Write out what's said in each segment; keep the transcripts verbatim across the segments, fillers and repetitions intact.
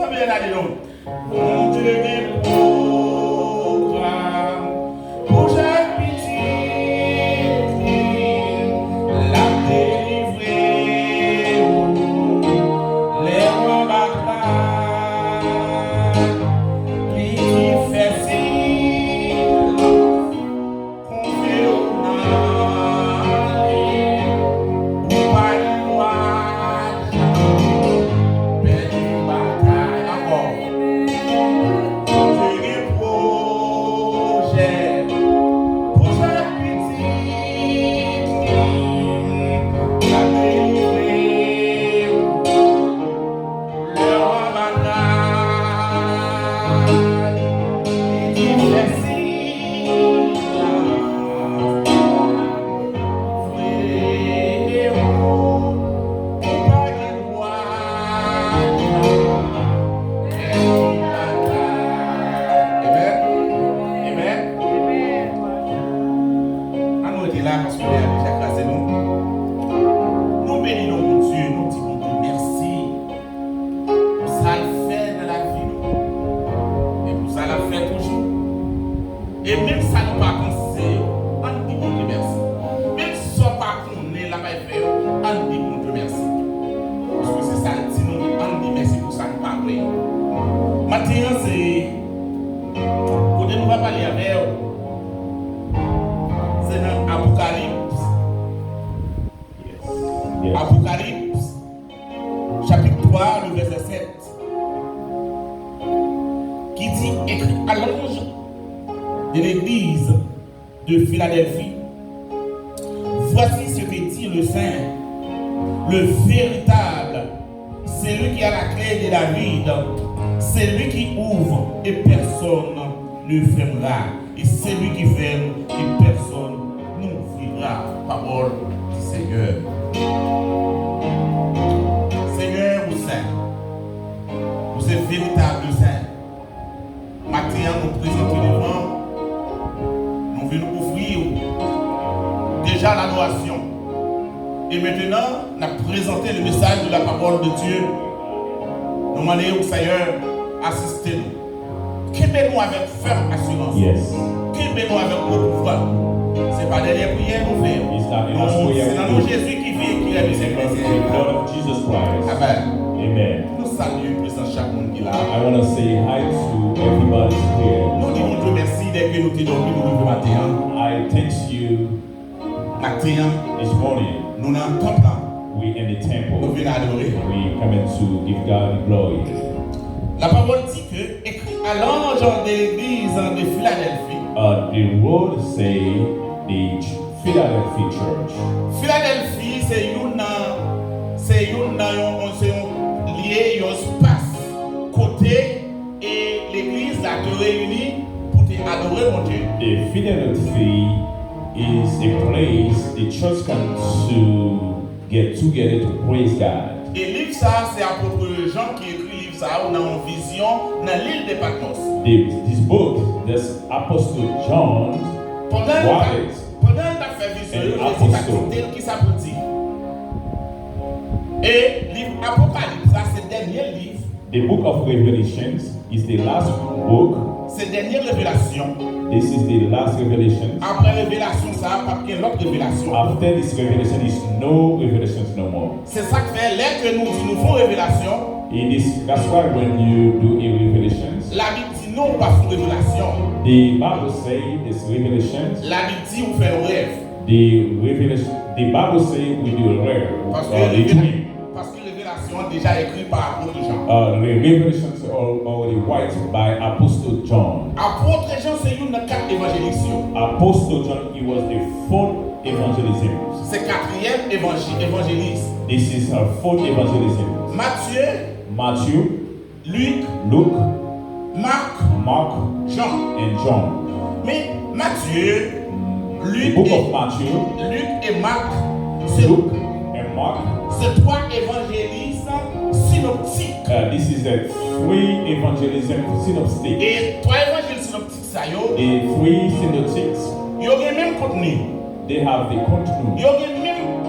Amen, alléluia. Bondye gen pwogram pou chak pitit li, l ap delivre w lè w anba trak. Li ki fè silans konfye w nan li, ou pa gen dwa pèdi batay ankò. Bondye gen pwojè pou chak pitit li, l ap delivre w. Lè w anba trak, li di fè silans. Frè, ou pa gen dwa pèdi batay. Amen. Amen. Ann rete la, paske lè a deja kraze nou. Nou beni non Bondye, nou di Bondye mèsi pou sa l fè nan lavi nou, e pou sa l ap fè toujou. E menm sa nou pa panse yo, ann di Bondye mèsi. Menm sa w pa konnen l ap fè yo, ann di Bondye mèsi. Paske se sa l di nou, ann di mèsi pou sa nou pa wè yo. Maten an, se kote nou va pale avè w, se nan Apokalips. Yes. Apokalips, chapitre trois, le verset sept, qui dit, écrit à l'ange de l'église de Philadelphie, voici ce que dit le Saint, le véritable, celui qui a la clé de David, celui qui ouvre et personne ne fermera. Et celui qui veut et personne n'ouvrira. Parole du Seigneur. Seigneur, ou sen. Ou se veritab sen. Maten an, nou prezante devan, nou vin ofri w deja ladorasyon. E mentnan, n ap prezante le mesaj de la parole de Dieu. Nou mande w, Senyè, asiste nou. Kenbe nou avèk fèm asirans. Yes. Kenbe nou avèk gwo pouvwa. Se pa dènyè priyè nou fè. It's not the last prayer we do. Se nan non Jezi ki viv, ki règne, se Kris. In the name of Jesus Christ. Amen. Amen. Nou salye prezans chak moun ki la. I wanna say hi to everybody here. Nou di Bondye mèsi dèke nou te dòmi, nou leve maten an. I thanks you. Maten an, this morning, nou nan tanp lan. We in the temple. Nou vin adore. We coming to give God the glory. La parole dit que, écrit à l'ange de l'église de Philadelphie. Uh, the word say the ch- Philadelphia Church. Philadelphie se youn nan, se youn nan yon, yon, se yon lye, yon espas kote e legliz la te reyini pou te adore Bondye. The Philadelphia is a place the church come to get together to praise God. E liv sa a, se apot Jan ki ekri liv sa a nan yon vizyon nan lil de Patmos. The, this book, this Apostle John wrote it. Pandan l t ap fè vizyon yo, Jezi t ap dikte l kisa pou l di. E liv Apokalips la se dènye liv. The book of Revelations is the last book. Se dènye revelasyon. This is the last revelation. Apre revelasyon sa a, p ap gen lòt revelasyon. After this revelation is no revelations no more. Se sa k fè, lè ke nou di nou fè yon revelasyon, It is, that's why when you do a revelation, Labib di non, ou pa fè yon revelasyon. The Bible say this revelation. Labib di ou fè yon rèv. The revelation, the Bible say we do a rêve, Paske uh, a revela-, dream. Paske revelasyon an deja ekri pa apot Jan. Uh, the revelations are already written by Apostle John. Apot Jan se youn nan kat evanjelis yo. Apostle John, he was the fourth evangelism. Se katriyèm evanji-, evanjelis. This is her fourth evangelism. Matye, Matthew, Lik, Luke, Mak, Mark, Jan. And John. Men Matye, Lik, the book of Matthew, Lik e Mak, se, Luke and Mark, se twa evanjelis sinoptik. Uh, this is a three evangelism synoptic. E twa evanjil sinoptik sa yo, The three synoptics, yo gen menm kontni. They have the contenu. Yo gen menm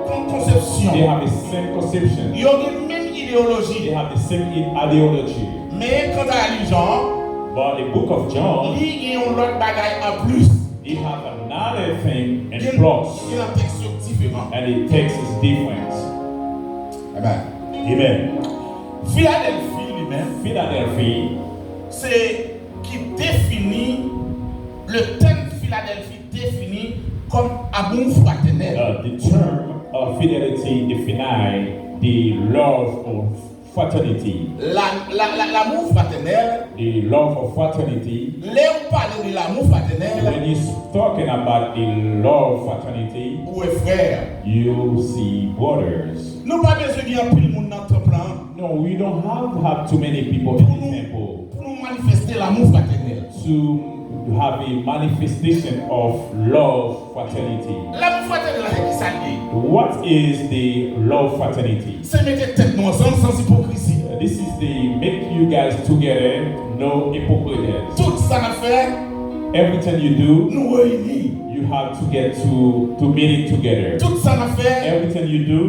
kon-, konsepsyon. They have the same conception. Yo gen menm Teyoloji. They have the same i- ideology. Men kanta a li Jan, But the book of John, li gen yon lòt bagay anplis. They have another thing in plus. Gen nan tèks yo diferan. And the text is different. Amen. Amen. Filadèlfi li menm, Philadelphia, se ki defini, le tèm Filadèlfi defini kòm amou fratènèl. Uh, the term of fidelity define the love of fraternity. La, la, la, lamou fratènèl. The love of fraternity. Lè ou pale de lamou fratènèl, When you talking about the love fraternity, ou wè frè. You see brothers. Nou pa bezwen gen anpil moun nan tanp lan. No, we don't have to have too many people in the temple. Pou nou manifeste lamou fratènèl. To have a manifestation of love fraternity. Lamou fratènèl la, ki sa l ye? What is the love fraternity? Se mete tèt nou ansanm sans hypocrisie. This is the make you guys together, no hypocrisy. Tout sa n ap fè, Everything you do, nou reyini. You have to get to to meeting together. Tout sa n ap fè, Everything you do,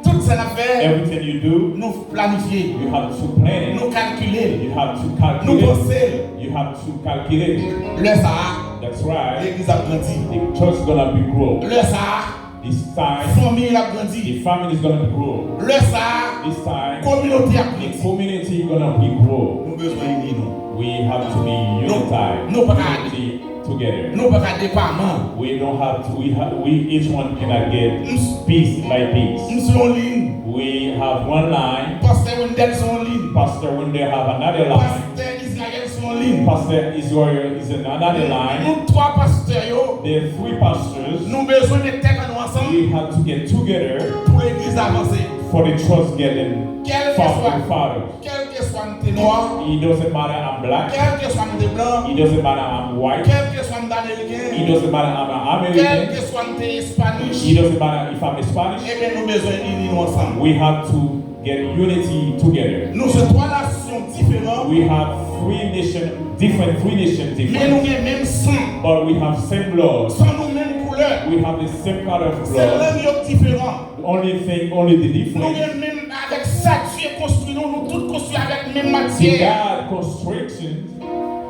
tout sa n ap fè, everything you do, nou planifye, you have to plan it. Nou kalkile l. You have to calculate. Nou panse l. You have to calculate it. Lè sa a, That's right. Legliz ap grandi. The church is gonna be grow. Lè sa a, This time, fanmi l ap grandi. The family is gonna be grow. Lè sa a, This time, kominote ap grandi. The community is gonna be grow. Nou bezwen ini nou. We have to be unified. Nou pa ka Unity together. Nou pa ka depaman. We don't have to, we ha, we each one cannot get piece by piece. M sou yon liy. We have one line. Pastè Wendell sou yon liy. Pastor Wendell have another line. Pastè Israel sou yon liy. Pastor Israel is in another line. Nou twa pastè yo. The three pastors. Nou bezwen met tèt nou ansanm. We have to get together. Pou legliz avanse. For the church getting Kèlkeswa, further. Kèlkeswa m te nwa. It doesn't matter I'm black. Kèlkeswa m te blan. It doesn't matter I'm white. Kèlkeswa m te ameriken. It doesn't matter I'm an American. Kèlkeswa m te Spanish. It doesn't matter if I'm Spanish. Ebyen, nou bezwen ini nou ansanm. We have to get unity together. Nou se twa nasyon diferan. We have three nation, different, three nation different. Men nou gen menm san. But we have same blood. San nou menm koulè. We have the same color of blood. Se lang yo k diferan. The only thing, only the difference. Nou gen menm avèk sa Dye konstwi nou, nou tout konstwi avèk menm matyè. God construction,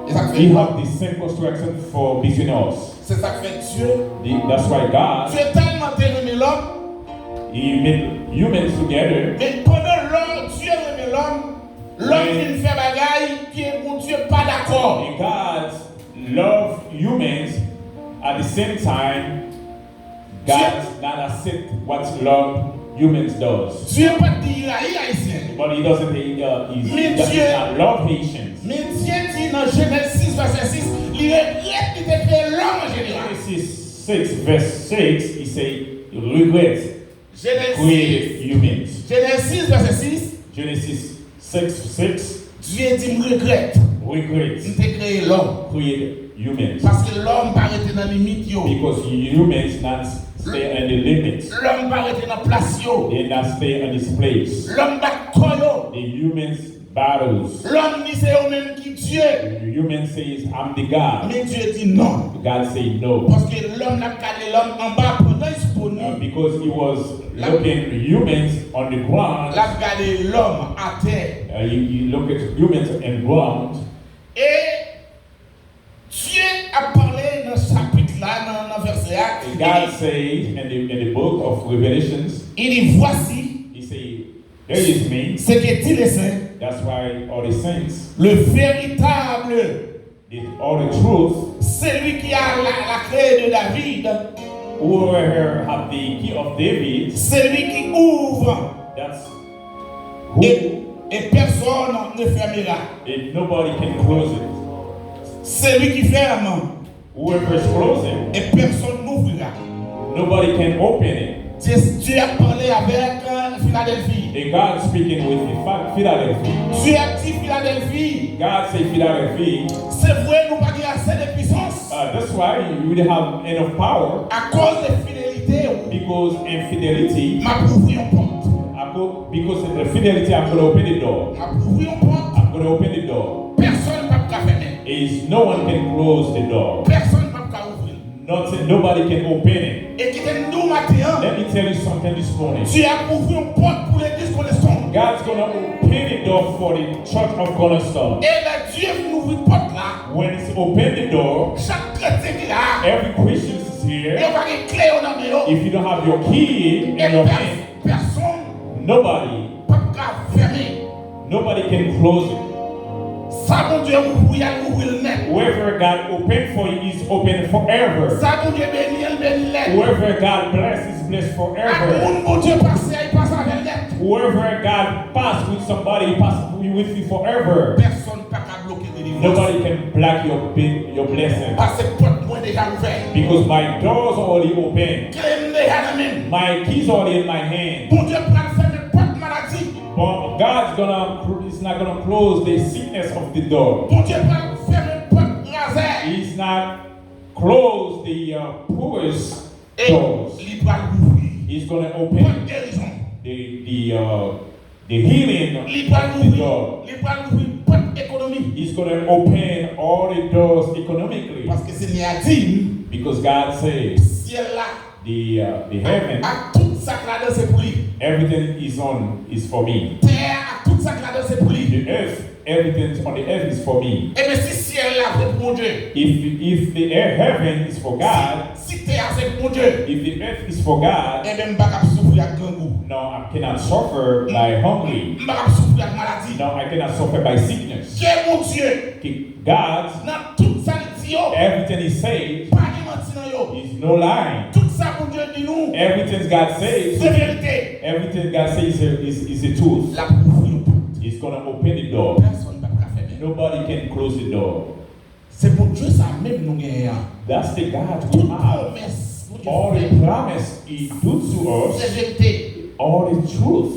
E sa k fè we have the same construction for between us. Se sa k fè Dye. The, that's why God, Dye tèlman te renmen lòm. He made humans together. Men pandan lò, Dye renmen lòm, lòm vin fè bagay ke Bondye pa dakò. And God love humans at the same time. God not accept what love humans does. Dye pa t di li rayi Ayisyen. But he doesn't, uh, he, he does not love Haitians. Men Dye di nan Jenèz sis vèsè sis, li regrèt li te kreye lòm an jeneral. Genesis six verse six, he say, regret created humans. Jenèz sis vèsè sis. Genesis six six. Dye di, "M regrèt. Regret. M te kreye lòm." Create humans. Paske lòm pa rete nan limit yo. Because humans not stay in the limits. Lòm pa rete nan plas yo. They not stay in this place. Lòm bat kò yo. The humans battles. Lòm di se yo menm ki Dye. The human says, "I'm the God." Men Dye di non. God say no. Paske lòm n ap gade lòm anba pandan l sou tòn li. Uh, because he was looking humans on the ground. L ap gade lòm atè. Uh, he, he look at humans on ground. E Dye ap pale nan chapit la, nan, nan vèsè a, li di, God says in the, in the book of Revelations, li di, "Voici, he say, there is me." Ce que dit les saints, that's why all the saints, le véritable, the, all the truth, celui qui a la, la clé de David, whoever have the key of David, celui qui ouvre, that's who, et, et personne ne fermera. And nobody can close it. Celui qui ferme, whoever is closing, et personne n'ouvrira. Nobody can open it. Dye, Dye ap pale avèk, euh, Filadèlfi. And God speaking with Phi-, Philadelphia. Dye ap di Filadèlfi. God say Philadelphia. Se vre, nou pa gen ase de pwisans. Uh, that's why we don't have enough power. Akoz de fidelite ou. Because infidelity. M ap ouvri yon pòt. Ako-, because of the fidelity, I'm gonna open the door. M ap ouvri yon pòt. I'm gonna open the door. Pèsonn p ap ka fèmen. Is no one can close the door. Pèsonn p ap ka ouvri l. Nothing, nobody can open it. E kite m di w maten an. Let me tell you something this morning. Dye ap ouvri yon pòt pou legliz Cornerstone. God's gonna open the door for the Church of Cornerstone. E lè Dye vin ouvri pòt la, When it's open the door, chak kretyen ki la, every Christian is here. Yo pa gen kle yo nan men yo. If you don't have your key in your hand, pèsonn, nobody, p ap ka fèmen. Nobody can close it. Sa Bondye ouvri a, l ouvri l nèt. Whoever God opened for you is open forever. Sa Bondye beni a, l beni l nèt. Whoever God bless is blessed forever. Ak moun Bondye pase a, li pase avè l nèt. Whoever God pass with somebody, he pass with you forever. Pèsonn pa ka bloke delivrans. Nobody can block your, your blessing. Paske pòt mwen deja ouvè. Because my doors are already open. Kle m deja nan men m. My keys are already in my hand. Bondye pral fèmen pòt maladi. But God's gonna, is not gonna close the sickness of the door. Bondye pral fèmen pòt razè. He's not close the uh, poorest doors. Li pral ouvri. He's gonna open pòt gerizon. The, the, uh, the healing. Li pral ouvri. Li pral ouvri pòt ekonomi. He's gonna open all the doors economically. Paske Senyè a di m, because God says, syèl la, the, uh, the heaven, ak tout sa k ladan se pou li. Everything is on, is for me. Tè a ak tout sa k ladan se pou li. The earth, everything on the earth is for me. Ebyen, si syèl la se pou Bondye, if, if the air, heaven is for God, si, si tè a se pou Bondye, if the earth is for God, ebyen, m pa kab soufri ak grangou. No, I cannot suffer by hungry. M pa kab soufri ak maladi. No, I cannot suffer by sickness. Ke Bondye, God, nan tout sa l di yo, everything he said, pa gen manti nan yo. Is no lie. Tout sa Bondye di nou, everything God says, se verite. Everything God says is, is, is the truth. L ap ouvri yon pòt. He's gonna open the door. Pèsonn p ap ka fèmen. Nobody can close the door. Se Bondye sa menm nou genyen an. That's the God we have. Tout pwomès Bondye fè, all the promise he do to us, se verite. All the truth.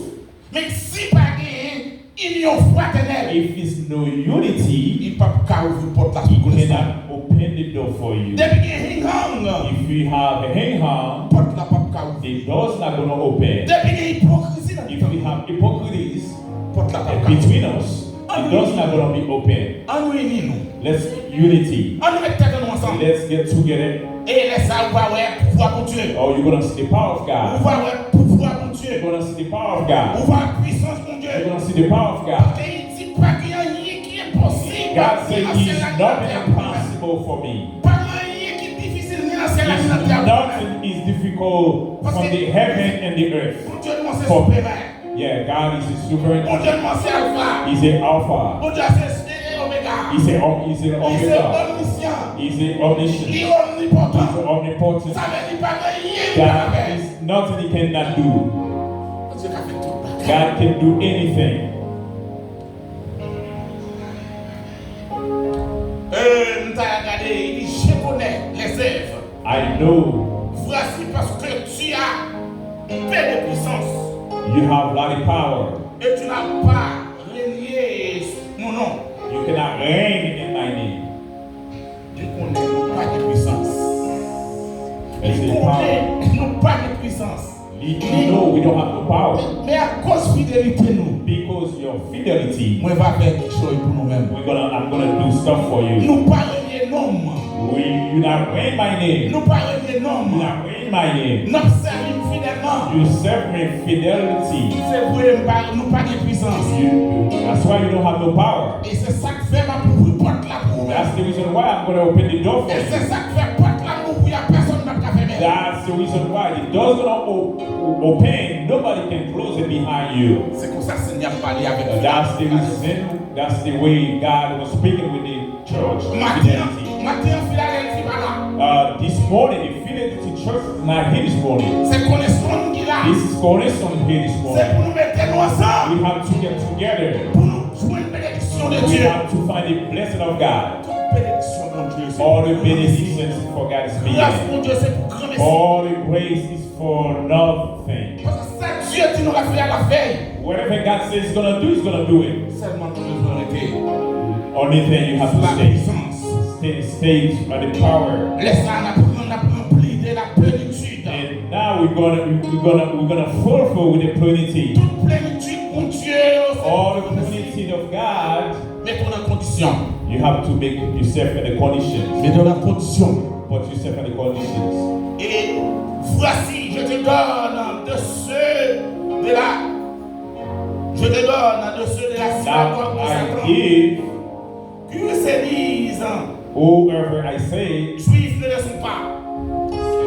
Men si pa genyen inyon fratènèl, if it's no unity, li p ap ka ouvri pòt la pou Christ. He cannot open the door for you. Depi gen hing hang, if you have a hang hang, pòt la p ap ka ouvri. The door's not gonna open. Depi gen ipokrizi nan mitan nou, if we have hypocrisies, pòt la p ap ka ouvri. Between us, the door's not gonna be open. Ann nou ini nou. Let's unity. Ann nou met tèt nou ansanm. Let's get together. E lè sa a, ou va wè pouvwa Bondye. Oh, you're gonna see the power of God. Ou va wè pouvwa Bondye. You're gonna see the power of God. Ou va wè pwisans Bondye. You're gonna see the power of God. Paske li di pa gen anyen ki enposib ni nan syèl la ni nan tè a pou mwen. God said, is nothing impossible for me. Pa gen anyen ki difisil ni nan syèl la ni nan tè a pou mwen. Nothing is difficult from the heaven and the earth. Paske Bondye nou an se Siperyè. Yeah, God is a sovereign. Bondye nou an se Alfa. He's the Alpha. Bondye a se, e, e Omega. He's the, he's the Omega. Li se omnisyan. He's the omniscient. Li omnipotan. He's omnipotent. Sa vle di pa gen anyen li pa ka fè. There is nothing he cannot do. Bondye ka fè tout bagay. God can do anything. E, m ta gade, li, je connais les œuvres. I know. Voici parce que tu as peu de puissance. You have lot of power. Et tu n'as pas régné mon nom. You cannot reign in my name. Li konnen nou pa gen pwisans. Li konnen nou pa gen pwisans. Li, li know we don't have no power. Men akoz fidelite nou, because your fidelity, mwen va fè kèk chòy pou nou menm. We're gonna, I'm gonna do stuff for you. Nou pa rele non m. We, you not reign my name. Nou pa rele non m. You not reign my name. N ap sèvi m fidèlman. You serve me fidelity. Se vre, m pa, nou pa gen pwisans. You, you, that's why you don't have no power. E se sa k fè m ap ouvri pòt la pou ou menm. That's the reason why I'm gonna open the door for you. E se sa k fè pòt la m ouvri a, pèsonn p ap ka fèmen l. That's the reason why the door's gonna o-, open, nobody can close it behind you. Se konsa Senyè ap pale avèk nou. That's the reason, that's the way God was speaking with the church. Maten an, maten an, Filadèlfi pa la. Uh, this morning, the Fidelity Church is not here this morning. Se Cornerstone ki la. This is Cornerstone here this morning. Se pou nou mete nou ansanm. We have to get together. Pou nou jwenn benediksyon de Dye. We have to find the blessing of God. Tout benediksyon Bondye se pou granmesi. All the benedictions for God is beyond. Gras Bondye se pou granmesi. All the grace is for nothing. Paske sa Dye di nou l ap fè a, l ap fè l. Whatever God says he's gonna do, he's gonna do it. Sèlman nou bezwen rete. Only thing you have to stay. Sou la pwisans. Stay, stay by the power. Lè sa a, n ap, n ap ranpli de la plenitid. And now we're gonna, we're gonna, we're gonna fulfill with the plenitude. Tout plenitid Bondye yo, se plenitid. All the plenitude of God, mete w nan kondisyon. You have to make yourself in the conditions. Mete w nan kondisyon. Put yourself in the conditions. Et voici, je te donne de ceux de la Je te donne de ceux de la That synagogue de I Satan. give Que se disent whoever I say, Juifs ne le sont pas.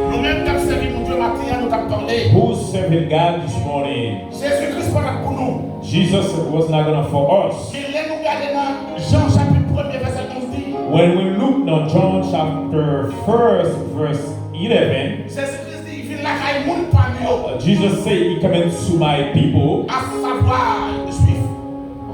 Nou menm k ap sèvi Bondye maten an, nou t ap pale. Who's serving God this morning? Jezi Kris pa t ap pou nou. Jesus was not gonna for us. Men lè nou gade nan Jan chapit premye vèsè onz di, When we look now, John chapter first, verse eleven, Jezi Kris di, vin lakay moun pa m yo. uh, Jesus said, "He coming to my people," A savwa, Jwif.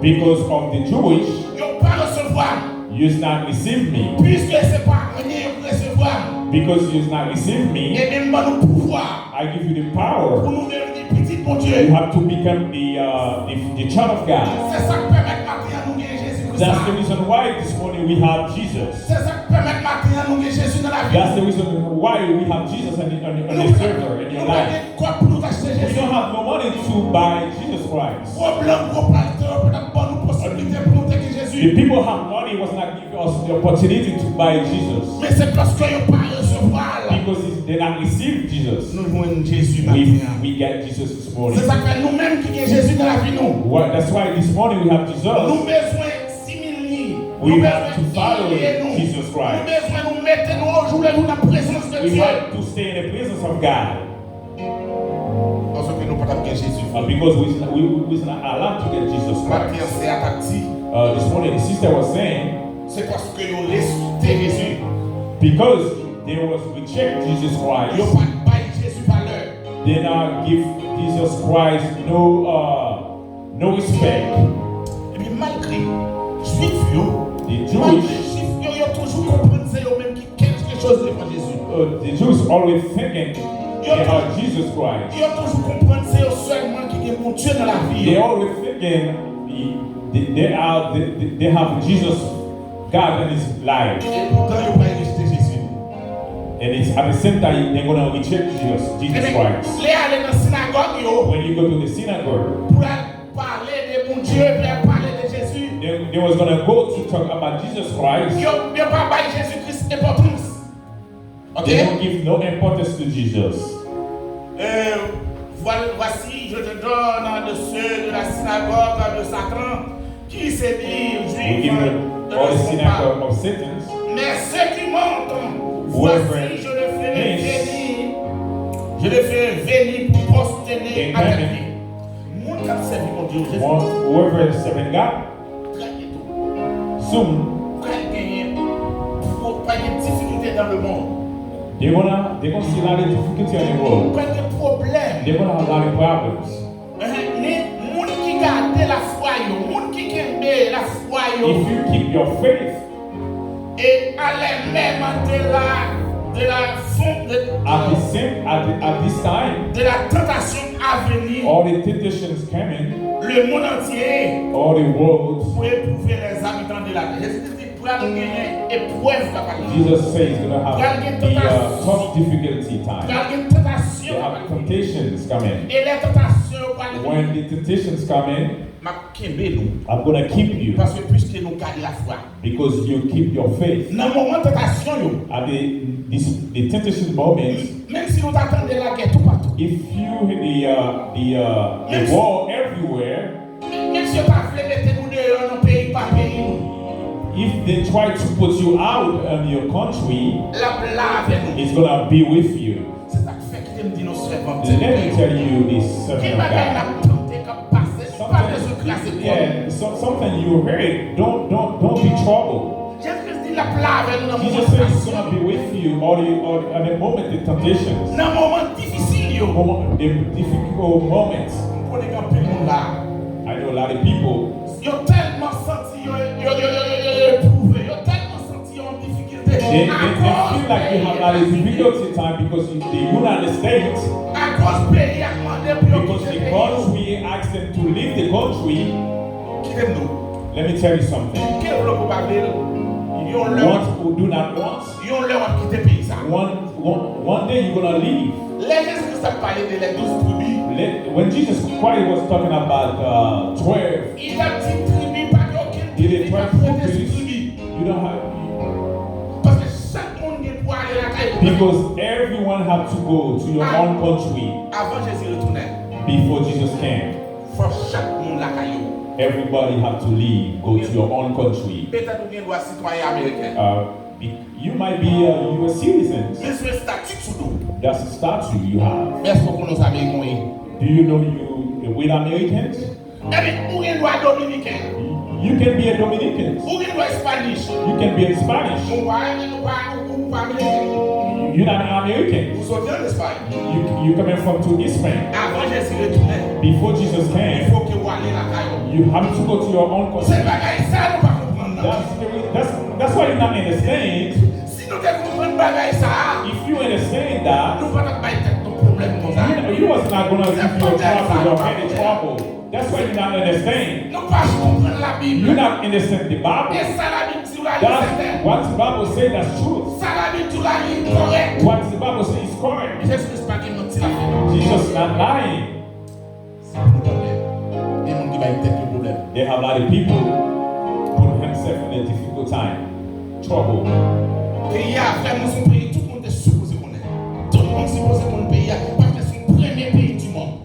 because of the Jewish, Yo pa resevwa m. you not receive me. Piske se pa mwen yo resevwa m. Because you not receive me, Ebyen, m ban nou pouvwa I give you the power. Pou nou devni pitit Bondye. You have to become the, uh, the, the child of God. Se sa k pèmèt maten an nou gen Jezi Kris That's la. The reason why this morning we have Jesus. Se sa k pèmèt maten an nou gen Jezi nan lavi. That's the reason why we have Jesus in, in, in your server, in your life. Kòb pou nou t achte We Jezi. Don't have no money to buy Jesus Christ. Gwo blan, gwo pastè yo pa t ap ban nou posiblite pou nou te gen Jezi. The people have money was not giving us the opportunity to buy Jesus. Men se paske yo pa resevwa l. Because they not receive Jesus. Nou jwenn Jezi We, maten an. We get Jesus this Se morning. Sa k fè nou menm ki gen Jezi nan lavi nou. What, that's why this morning we have Jesus. Nou bezwen simil li. We have to follow Jesus Christ. Nou bezwen nou mete nou ojou lè nou nan prezans de Dye. We have to stay in the presence of God. Paske nou pa t ap gen Jezi. Uh, because we, we, we was not allowed to get Jesus Christ. Sè a t ap di. Uh, this morning, the sister was saying, Se paske yo rejte Jezi. Because they was reject Jesus Christ. Yo pa t bay Jezi valè. They not give Jesus Christ no, uh, no respect. Epi malgre Jwif yo, The malgre Jewish, Jwif yo, yo toujou konprann se yo menm ki kèlke choz devan Jezi. Uh, the Jews always thinking they are Jesus Christ. Yo toujou konprann se yo sèlman ki gen Bondye nan lavi They yo. Always thinking they, they, they are, they, they have Jesus, God in his life. E poutan yo pa rejte Jezi. And it's at the same time they're gonna reject Jesus, Jesus Christ. Lè ale nan sinagòg yo, When you go to the synagogue, pou al pale de Bondye, pou al pale de Jezi, they, they was gonna go to talk about Jesus Christ. Yo, yo pa bay Jezi Kris enpòtans. Ok? They don't give no importance to Jesus. Euh, voilà, voici, je te donne de ceux de la synagogue de Satan qui se disent We juifs give et them ne all the le sont pas. Synagogue of Satans. Mais ceux qui mentent, Whoever voici, je les fais thinks venir, je les fais venir pour prosterner Amen. à tes pieds. Moun k ap sèvi Bondye, Jezi, One, whoever is serving God, trè byento, soon pral genyen, pral gen difikilte dans le monde. They're gonna, they're gonna see a lot of difficulty in the world. Pral gen pwoblèm. They're gonna have a lot of problems. Ehe, men moun ki gade lafwa yo, moun ki kenbe lafwa yo, If you keep your faith e à la même de la, de la fon, de, at the same at, the, at this time, de la tentation à venir, all the temptations coming, le monde entier all the world, pour éprouver les habitants de la terre. Jezi di pral genyen eprèv k ap vini. Jesus says gonna have the uh, tough difficulty time. Pral gen tantasyon They k ap have vini. Temptations coming. E lè tantasyon yo pral When vini, the temptations coming, m ap kenbe nou. I'm gonna keep you Paske piske nou gade lafwa. Because you keep your faith. Nan moman tantasyon yo, At the, this, the temptation moments, menm si nou ta tande lagè toupatou, if you hear the, uh, the, uh, the war everywhere, menm si yo ta vle mete nou deyò nan peyi pa peyi nou, if they try to put you out of your country, l ap la avè nou. It's gonna be with you. Se sa k fè kite m di nou sèvant. Let me tell you this, servant Gen of bagay n God. Ap tande k ap pase, nou pa bezwen kraze kò. Yeah, so, something you heard, don't, don't, don't be troubled. Jezi Kris di l ap la avè nou nan Jesus moman said he's tantasyon. Gonna be with you all the, all, at the moment the temptations. Nan moman difisil yo. Moment, the difficult moments. M konnen gen anpil moun la. I know a lot of people. Yo tèlman santi yo, yo, yo, yo, yo, yo epwouve. Yo tèlman santi yo an difikilte. They, they, they feel like you have a lot of difficulty time because you, the United States, Akoz peyi a mande pou yo because kite the peyi yo. Country asked them to leave the country. Kite m di w. Let me tell you something. Ke w vle ou pa vle l, yon lè, Want or do not want, yon lè w ap kite peyi sa. One, one, one day you're gonna leave. Lè Jezi Kris ap pale de les douze tribus, Let, when Jesus Christ was talking about uh, twelve, li t ap di tribi pa gen okenn he tribi did k ap twelve rete sou tribus. Tribi. You don't have, Paske chak moun gen pou ale lakay li. Because everyone have to go to your own country Avan Jezi retounen. Before Jesus came. Fò chak moun lakay yo. Everybody have to leave, go to your own country. Petèt ou gen dwa sitwayen ameriken. Uh, be- you might be a U S citizen. Men sou estati sou do. That's a statue you have. Men èske w konnen w se ameriken w ye? Do you know you with Americans? Ebyen, ou gen dwa dominiken. You can be a Dominican. Ou gen dwa espanish. You can be a Spanish. Ou pa, ou pa, ou pa ameriken. You're not American. Ou soti ann Espay. You, you coming from to Spain. Avan Jezi retounen. Before Jesus came, il faut que w ale lakay ou. You have to go to your own country. Se bagay sa nou pa konprann nan. That's the re- that's that's why you not understand. Si nou te konprann bagay sa a, if you understand that, nou pa t ap bay tèt nou pwoblèm konsa. You, you was not gonna give you a trouble, your head a trouble. That's why you not understand. Nou pa konprann Labib. You not understand the Bible. E sa Labib di w la, li sèten. That's what the Bible say, that's truth. Sa Labib di w la, li kòrèk. What the Bible say is correct. Jezi Kris pa gen manti l ap fè non. Jesus not lying. Se pwoblèm. Gen moun ki bay tèt yo pwoblèm. They have a lot of people put himself in a difficult time, trouble. Peyi a, frè mwen, se yon peyi tout moun te sipoze konnen. Tout moun sipoze konn peyi a, paske se yon premye peyi di mond.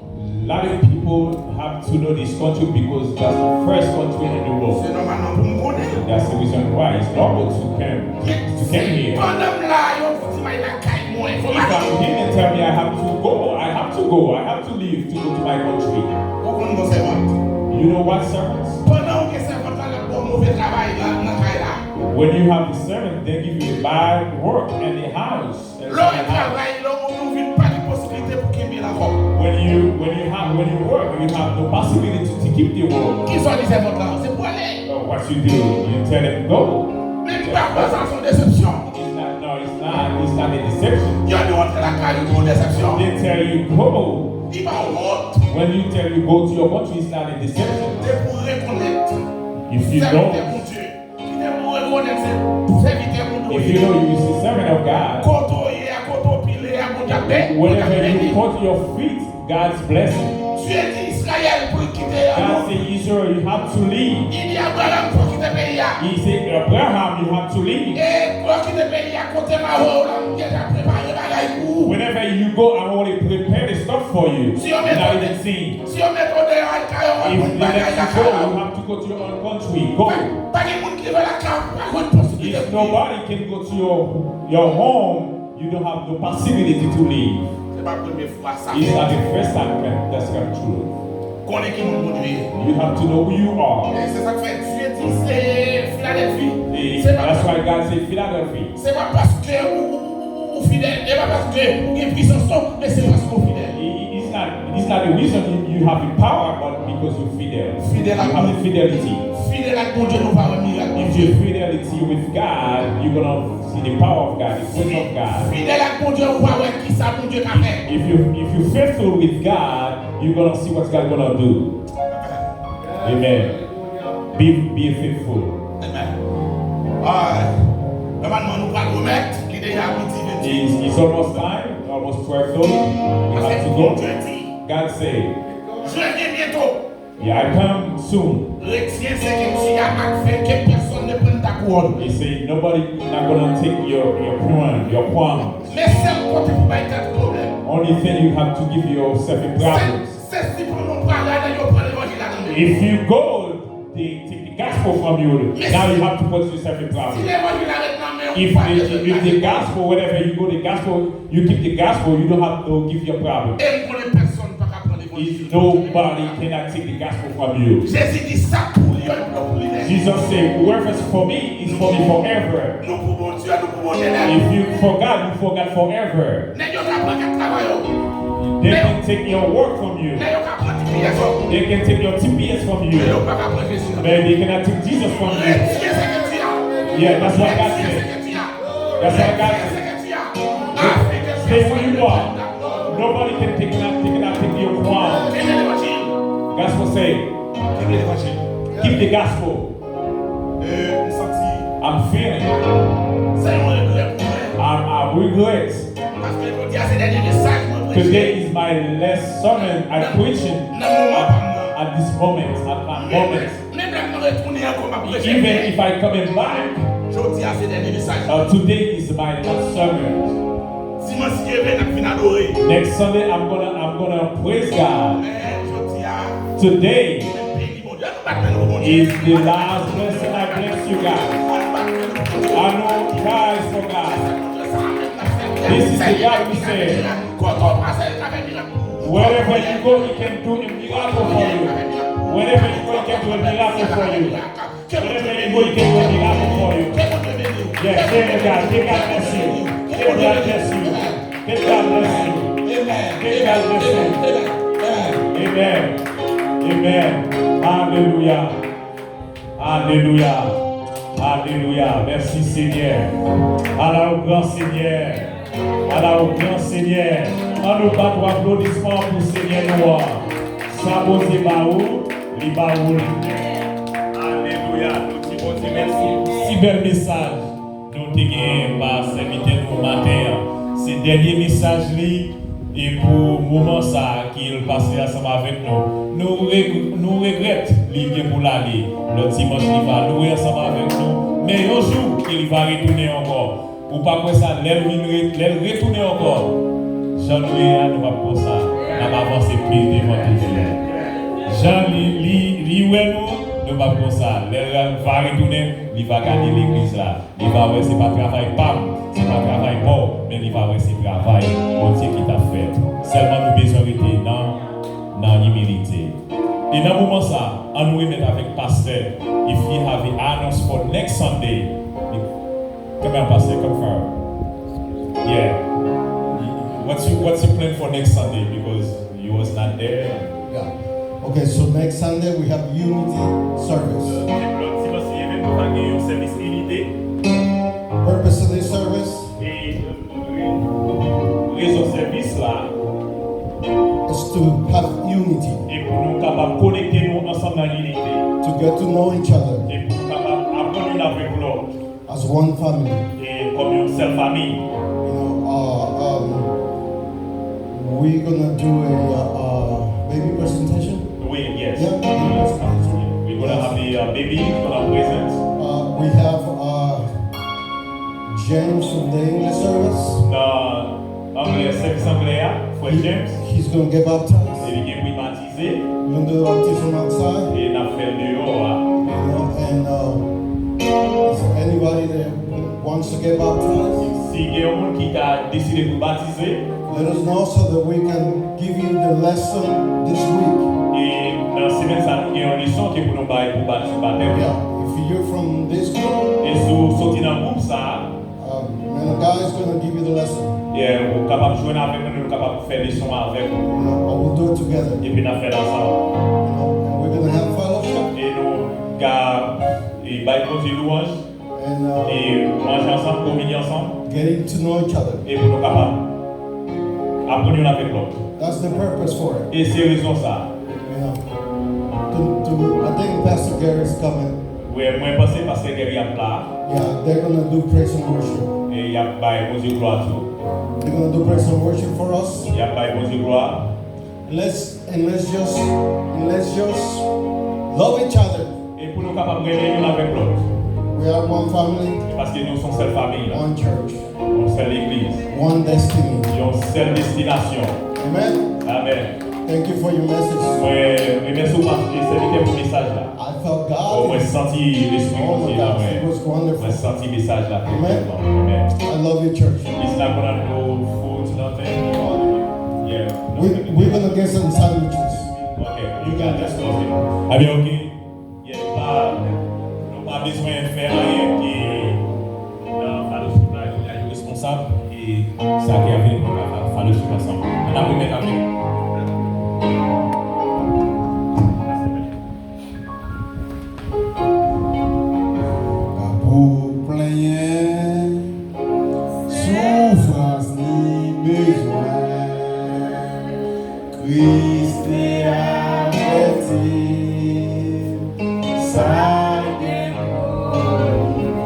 A lot of people have to know this country because that's the first country in the world. Se nòmalman pou m konnen. That's the reason why it's normal to come to come here. Pandan m la, yo di m al lakay mwen. If I'm here and tell me I have to go, I have to go, I have to leave to go to my country. Ou konn bon sèvant. You know what, servants? Pandan ou gen sèvant la, l ap ba w move travay la, nan kay la. When you have the servant, they give you a bad work in the house. Lè w al travay, lè w vin, pa gen posiblite pou kenbe l ankò. When you when you have when you work, you have no possibility to keep the work. Kisa w di sèvant la? Se pou ale. So what you do? You tell them go. Men m pa kwè sa se yon desepsyon. It's not, no, it's not. It's not a deception. Yo di w antre lakay ou, se yon desepsyon. They tell you go. Li ba w wont. When you tell you go to your country, it's not a deception. Se pou rekonèt. If you don't, Kite pou rekonèt se sèvitè Bondye w ye. If you know you is a servant of God, kote w ye a, kote w pile a, Bondye ap beni, Bondye ap beni. Wherever you put your feet, God's blessing. Dye di Izrayèl pou l kite. God say, Israel, you have to leave. Li di Abraram, fò w kite peyi a. He said, Abraham, you have to leave. E lè w kite peyi a, kote m ap voye w la, m deja prepare bagay pou ou. Whenever you go, I already prepare the stuff for you. Si yo mete w de- Not even seen. Si yo mete w deyò al kay ou, w ap jwenn bagay lakay ou. If they let you go, you have to go to your own country. Go. Pa, pa gen moun ki rive lakay ou, pa jwenn posiblite pou li. If nobody can go to your, your home, you don't have the possibility to leave. Se pa premye fwa sa fèt. It's not the first time that that's come true. Konnen ki moun Bondye ye. You have to know who you are. E se sa k fè Dye di se Filadèlfi. That's why God say Philadelphia. Se pa paske ou, ou, ou, ou fidèl. E pa paske ou gen pwisans non, men se paske ou fidèl. It- It's not, it's not the reason you, you have the power, but because you fidèl. Fidèl ak Bondye. You have the fidelity. Fidèl ak Bondye, nou pa wè mirak Bondye. If you fidelity with God, you're gonna see the power of God, the presence of God. Fidèl ak Bondye, ou pa wè kisa Bondye ka fè. If you, if you faithful with God, you're gonna see what God gonna do. Amen. Be, be faithful. Amen. Alright. Nòmalman, nou pral remèt. Li deja midi vennsenk. It's, it's almost time, almost twelve thirty. We have to go. Paske Bondye di, God say, Jezi byento. Yeah, I come soon. Retyen sekèti a ak fè ke pèsonn ne prann ta kouwòn. He say, nobody not gonna take your, your crown, your crown. Men sèl kote pou bay tèt pwoblèm. Only thing you have to give yourself a problem. Se, se si pandan w prale a, yo pran levanjil la nan men w. If you go, they take the gospel from you. Now you have to put yourself in problem. Si levanjil la ret nan men w, ou pa bezwen pase. If the, if the gospel, wherever you go, the gospel, you keep the gospel, you don't have to give your problem. E m konnen pèsonn pa ka pran levanjil. If nobody cannot take the gospel from you. Jezi di, sa k pou li yo, yo pou li nèt. Jesus said, whoever's for me is for me forever. Nou pou Bondye, nou pou Bondye nèt. If you for God, you for God forever. Nèg yo ka pran kat travay ou. They can take your work from you. Nèg yo ka pran T P S ou. They can take your T P S from you. Men yo pa ka pran Jezi nan men w. But they cannot take Jesus from you. Retire sekèti a. Yeah, that's what God said. Retire sekèti a. That's what God said. Retire sekèti a. Stay where you are. Nobody can take, cannot take, cannot take your crown. Kenbe levanjil. Gospel say, kenbe levanjil. Keep the gospel. Eh, m santi. I'm feeling. Se yon regrè pou mwen. I, I regret. Paske jodi a se dènye mesaj mwen preche. Today is my last sermon I preaching. Nan moman pa m nan. At this moment, at my moment. Men, men lè m retounen ankò, m ap preche. Even if I coming back, jodi a se dènye mesaj. Uh, today is my last sermon. Dimanch ki vini, n ap vin adore. Next Sunday, I'm gonna, I'm gonna praise God. Men jodi a, Today is the last blessing I bless you guys. An nou rise for God. This is the God we serve. Wherever you go, He can do a miracle for you. Wherever you go, He can do a miracle for you. Wherever you go, He can do a miracle for you. Yes, tell God, tell God bless you. Tell God bless you. Tell God bless you. Tell God bless you. Amen. Amen. Alelouya. Alelouya. Alelouya. Mèsi, Senyè. Ala w gran, Senyè. Ala w gran, Senyè. An nou bat yon aplodisman pou Senyè nou an. Sa Bondye ba ou, li ba ou li menm. Alelouya. Nou di Bondye mèsi. Si bèl mesaj nou te gen pa sèvitè nou maten an. Se dènye mesaj li, e pou moman sa a ke l pase ansanm avèk nou. Nou reg-, nou regrèt li gen pou l ale. Lòt dimanch, li va louwe ansanm avèk nou. Men yon jou, ke li va retounen ankò. Ou pa kwè sa, lè l vin re-, lè l retounen ankò, jan nou ye a, nou p ap konsa. N ap avanse plis devan toujou. Jan li, li, li wè nou, nou p ap konsa. Lè l va retounen, li va gade legliz la. Li va wè se pa travay pa m, se pa travay pa w, men li va wè se travay Bondye ki t ap fèt. Sèlman nou bezwen rete nan, nan imilite. E nan moman sa, an nou remèt avèk pastè. If you have an announce for next Sunday, come on, Pastor, come far. Yeah. What's your, what's your plan for next Sunday? Because you was not there. Yeah. Okay, so next Sunday we have unity service. Lòt dimanch, si Dye vle, nou va gen yon sèvis inite. Purpose of this service E, e, rezon sèvis la is to have unity, e pou nou kapab konekte nou ansanm nan inite, to get to know each other e pou nou kapab aprann youn avèk lòt as one family. E kòm yon sèl fanmi. You know, uh, um, we're gonna do a, uh, uh, baby presentation. Wi, yes. Yeah. Yes. We're gonna have the, uh, baby gonna present. Uh, we have, uh, James from the English service. Nan anglè, sèvis anglè a, frè James. He's gonna get baptized. E li gen pou l batize. We're gonna do the baptism outside. E n ap fè l deyò a. You know, and, uh, is there anybody that wants to get baptized? Si gen yon moun ki ka deside pou batize, let us know so that we can give you the lesson this week. E nan semèn sa, nou gen yon leson ke pou nou bay pou batize batèm. Yeah, if you're from this group, e si w soti nan gwoup sa, um, man of God is gonna give you the lesson. Yeah, ou kapab jwenn avèk nou, nou kapab fè leson avèk ou. You know, but we'll do it together. Epi n ap fè l ansanm. You know, and we're gonna have fellowship. E nou ka, e bay Bondye lwanj. And, uh, e manje ansanm, kominye ansanm. Getting to know each other. E pou nou kapab aprann youn avèk lòt. That's the purpose for it. E se rezon sa. You know, to, to, I think Pastor Gary is coming. Wi, mwen panse Pastè Gary ap la. Yeah, they're gonna do praise and worship. E y ap bay Bondye glwa tou. They're gonna do praise and worship for us. Y ap bay Bondye glwa. Let's And let's just, and let's just love each other. E pou nou kapab renmen youn avèk lòt. We are one family, paske nou se yon sèl fanmi, one church, yon sèl legliz, one destiny, yon sèl destinasyon. Amen. Amèn. Thank you for your message. Mwen remèsye w, pastè, sèvitè, pou mesaj la. I felt God. Oh, mwen santi Lespri Bondye nan mwen. It was wonderful. Mwen santi mesaj la. Amen. Amen. I love you, church. It's not gonna go food, nothing. Yeah. We, we're gonna get some sandwiches. Okay, you got that. Okay. Ebyen, ok. Yeah, nou pa, nou pa bezwen fè anyen ki nan fellowship la, nou gen responsab, e sa ki ap vini pou nou ka fellowship ansanm. Ann ap remèt avèk. Pa pou plenyen, soufrans ni bezwen, Kris te avèti, sa gen pou rive.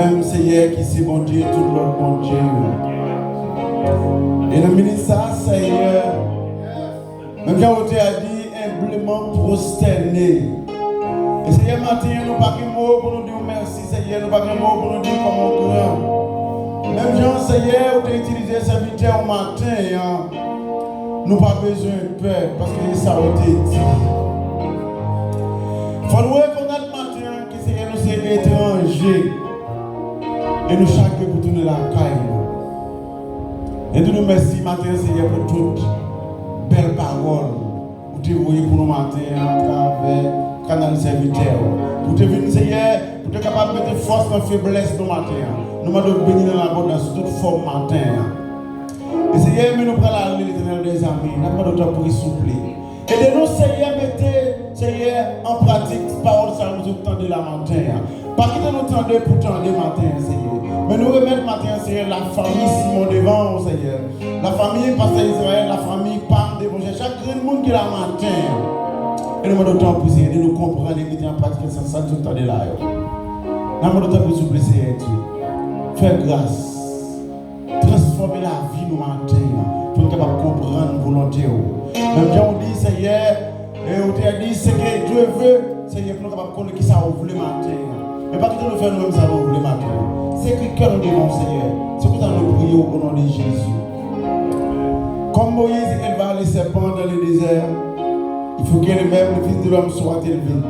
Menm Seyè ki se Bondye tout lòt bondye yo. E nan minit sa, Seyè, menm jan otè a di, enbleman pwostène. E Seyè, maten an, nou pa gen mo pou nou di w mèsi, Seyè, nou pa gen mo pou nou di w kòman w gran. Menm jan, Seyè, ou te itilize sèvitè w maten an, nou pa bezwen pè, paske e sa ou te di. Fò nou rekonèt maten an, Seyè, nou se etranje. E nou chak gen pou tounen lakay nou. E di nou mèsi maten an, Seyè, pou tout bèl pawòl ou te voye pou nou maten an atravè kanal sèvitè ou. Pou te vin, Seyè, pou te kapab mete fòs nan feblès nou maten an. Nou mande w beni nan labondans tout fòm maten an. E Seyè, men nou pral ale, Letènèl dèzame. N ap mande w tanpri, souple. Ede nou, Seyè, mete, Seyè, an pratik pawòl sa nou sot tande la maten an. Pa kite nou tande pou tande maten an, Seyè. Men nou remèt maten an, Seyè, lafanmi Simon devan w, Seyè. Lafanmi Pastè Izrayèl, lafanmi pa m devan w, Seyè. Chak grenn moun ki la maten an. E nou mande w tanpri, Seyè, ede nou konprann e mete an pratik sa, sa nou sot tande la yo. N ap mande w tanpri, souple, Seyè Dye. Fè gras. Transfòme lavi nou maten an, pou nou kapab konprann volonte w. Menm jan w di, Seyè, e ou te di, ce que Dieu veut, Seyè, pou nou kapab konnen ki sa ou vle maten an. E pa kite nou fè nou menm sa nou vle maten an. Sekri kè nou devan w, Seyè. Se konsa nou priye w, au nom de Jésus. Comme Moïse éleva le serpent dans le désert, il faut que le même le Fils de l'homme soit élevé.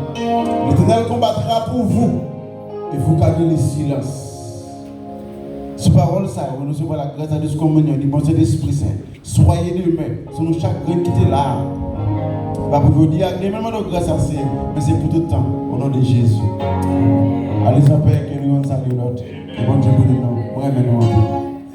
L'Éternel combattra pour vous, et vous gardez le silence. Sou pawòl sa yo, nou resevwa la grâce à la communion du bon Saint-Esprit Saint. Soyez demen, sou nou chak grenn ki te la a. Pa pou jodi a, demen mande w gras a Seyè, men se pou tout tan, au nom de Jésus. Allez en paix, ke nou youn salye lòt. Ke Bondye beni nou. Mwen renmen nou anpil.